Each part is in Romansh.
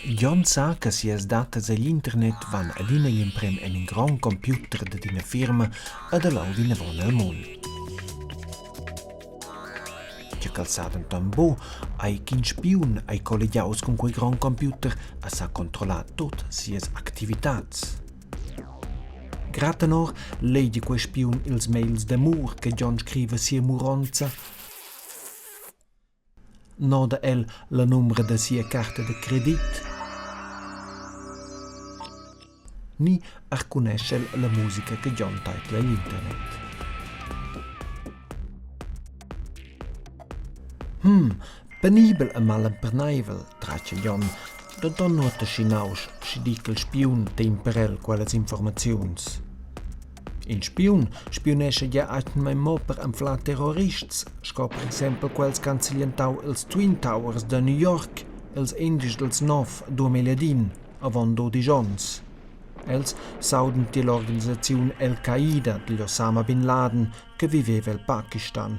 Jon sa che sias datas egl internet van adina gl'emprem en in grond computer dad ina firma e da leu vinavon el mund. Tgei ch'el sa denton buc ei ch'in spiun ei colligiaus cun quei grond computer e sa controllar tut sias activitads. Grad tenor legia quei spiun ils mails d'amur che Jon scriva sia muronza Noda el la numra da sia carta da credit? Ni arcunescha el la musica che Jon teidla egl internet? Hm, penibel e malemperneivel, tratga Jon, denton nuota schi nausch, schi di ch'il spiun tegn per el quellas informaziuns. In spiun spiunescha gia atgnamein mo per anflar terrorists, sco per exempel quels che han siglientau ils Twin Towers da New York ils endisch dils nov 2001 avon dudisch onns. Els s'audan tier l'organisaziun El-Qaida digl Osama bin Laden che viveva el Pakistan.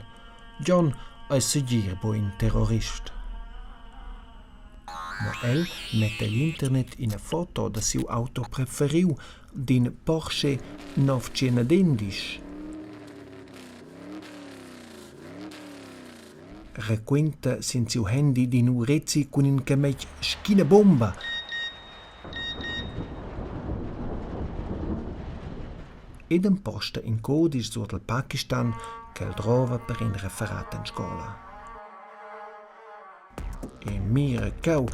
Jon ei segir buc in terrorist. Mo el metta egl internet ina foto da siu auto preferiu d'in Porsche 911. Raquinta sin siu handy d'in urezi cun in cametg sc'ina bomba. Ed emposta in codice sur dal Pakistan ch'el drova per in referat en scola. E mira cheu,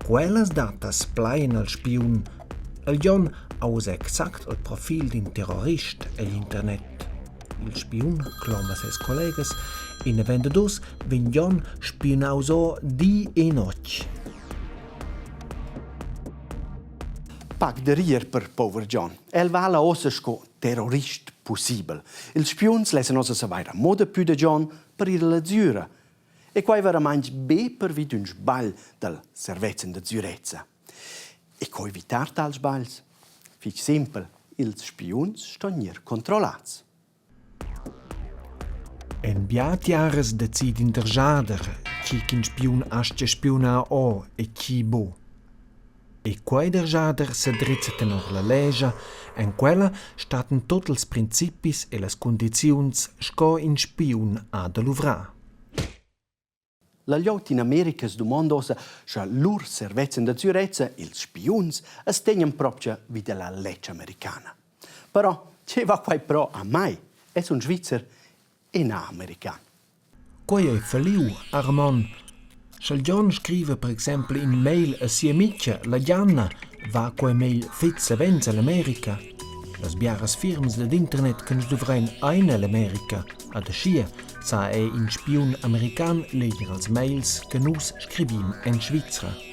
quellas datas plain al spiun. El Jon ha uss exact il profil d'in terrorist egl internet. Il spiun cloma ses collegas e naven dad uss vegn Jon spiunaus or di e notg. Pac da rir per pover Jon. El vala ossa sco terrorist pussibel. Ils spiuns lessan ossa savair a moda pü da Jon per ir alla Züra. E quai veramaing be pervi d'ün sbagl dal servezzan da sgürezza. E co evitar tals sbagls? Fich simpel, ils spiuns ston gnir controllats. En bia tiaras decid in derschader chi ch'in spiun astga spiunar o e chi buc. E quei derschader sedrizza tenor la lescha, en quella stattan tut ils principis e las cundiziuns sco in spiun ha da luvrar. La glieud in America es dumonda uossa, scha lur servezzan da sgürezza, ils spiuns, as tegnan propcha vi da la ledscha americana. Però che va quai pro a mai? Es ün Svizzer e na american. Quei ei falliu, Armon. Sch'el Jon scriva per exempel in mail a sia amitga, la Gianna, va quei mail fetg savens ell'America. Las biaras firmas dad internet che nus duvrein ein ell'America. Ad aschia sa ei in spiun american leger els mails che nus scrivim en Svizra.